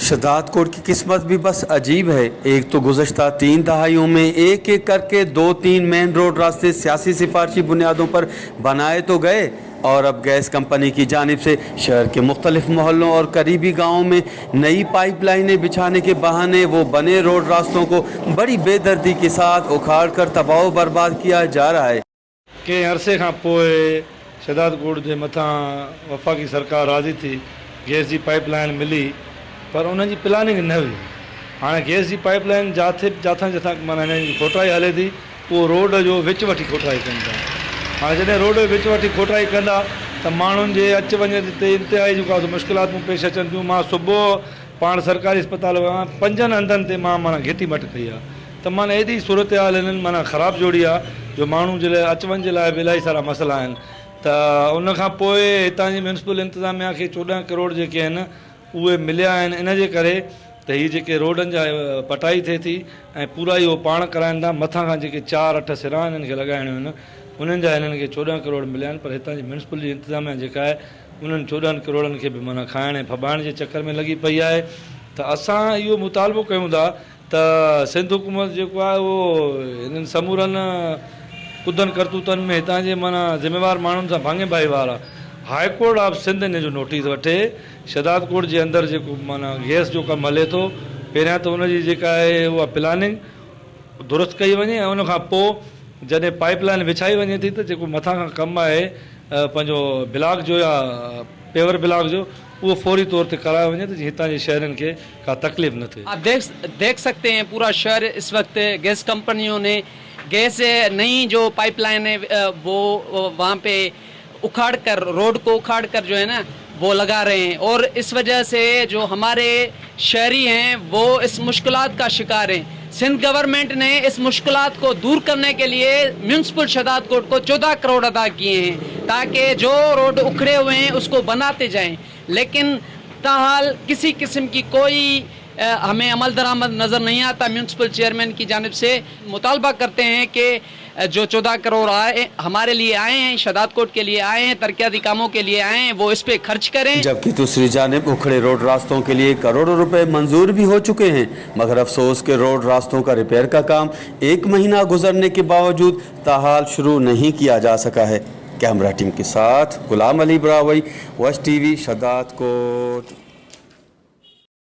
शहदादकोट की किस्मत भी बस अजीब है। एक तो गुज़श्ता 3 दहाइयों में एक एक करके 2-3 मेन रोड रास्ते सियासी सिफारशी बुनियादों पर बनाए तो गए और अब गैस कंपनी की जानिब से शहर के मुख्तलिफ मोहल्लों और करीबी गाँवों में नई पाइपलाइनें बिछाने के बहाने वो बने रोड रास्तों को बड़ी बेदर्दी के साथ उखाड़ कर तबाह बर्बाद किया जा रहा है। कंहिं अरसे खां पोइ शहदादकोट जे मथां वफ़ाक़ी सरकार राज़ी थी, गैस जी पाइप लाइन मिली, पर उन जी प्लानिंग न हुई। हाणे गैस जी पाइप लाइन जाथे जाथां जाथां माना हिननि जी खोटाई हले थी, उहो रोड जो विच वठी खोटाई कनि था। हाणे जॾहिं रोड जो विच वठी खोटाई कंदा त माण्हुनि जे अच वञ ते इंतिहाई जेको आहे मुश्किलातूं पेश अचनि थियूं। मां सुबुह पाण सरकारी अस्पताल वियो आहियां, 5 हंधनि ते मां माना घिटी मट कई आहे त माना एॾी सूरत हाल हिननि माना ख़राबु जोड़ी आहे जो माण्हू जे लाइ अच वञ जे लाइ बि इलाही सारा मसइला आहिनि। त उन खां पोइ हितां जी म्यूनिसिपल इंतिज़ामिया खे 14 करोड़ जेके आहिनि उहे मिलिया आहिनि, इन जे करे त हीअ जेके रोडनि जा पटाई थिए थी ऐं पूरा इहो पाण कराइनि था। मथां खां जेके 4-8 सिरा हिननि खे लॻाइणियूं आहिनि उन्हनि जा हिननि खे 14 करोड़ मिलिया आहिनि, पर हितां जी म्यूनिसिपल जी इंतिज़ामिया जेका आहे उन्हनि 14 करोड़नि खे बि माना खाइण ऐं फॿाइण जे चक्कर में लॻी पई आहे। त असां इहो मुतालबो कयूं था त सिंध हुकूमत जेको आहे उहो हिननि समूरनि कुदनि करतूतनि में हितां जे माना ज़िम्मेवार माण्हुनि सां भाङे भाईवार आहे। हाई कोर्ट ऑफ सिंध इन जो नोटिस वठे। शहदादकोट जे अंदरि जेको माना गैस जो कमु हले थो, पहिरियां त उनजी जेका आहे उहा प्लानिंग दुरुस्त कई वञे ऐं उन खां पोइ जॾहिं पाइप लाइन विछाई वञे थी त जेको मथां खां कमु आहे पंहिंजो ब्लॉक जो या पेवर ब्लॉक जो, उहो फौरी तौर ते करायो वञे त जीअं हितां जे शहरनि खे का तकलीफ़ न थिए। आप देख सकते हैं पूरा शहर इस वक्त गैस कंपनियों ने गैस नई जो पाइपलाइन है वो वहाँ पे उखाड़ कर, रोड को उखाड़ कर जो है ना वो लगा रहे हैं और इस वजह से जो हमारे शहरी हैं वो इस मुश्किलात का शिकार हैं। सिंध गवर्नमेंट ने इस मुश्किलात को दूर करने के लिए म्यूनसिपल शहदादकोट को 14 करोड़ अदा किए हैं ताकि जो रोड उखड़े हुए हैं उसको बनाते जाएं, लेकिन ताहाल किसी किस्म की कोई हमें अमल दरामद नज़र नहीं आता। म्यूनसिपल चेयरमैन की जानिब से मुतालबा करते हैं कि जो 14 करोड़ आए हमारे लिए आए हैं, शहदादकोट के लिए आए हैं, तरक्याती कामों के लिए आए हैं, वो इस पर खर्च करें। जबकि दूसरी जानिब उखड़े रोड रास्तों के लिए करोड़ों रुपए मंजूर भी हो चुके हैं, मगर अफसोस के रोड रास्तों का रिपेयर का काम एक महीना गुजरने के बावजूद ताहाल शुरू नहीं किया जा सका है। कैमरा टीम के साथ गुलाम अली ब्रावई, वश टीवी, शहदादकोट।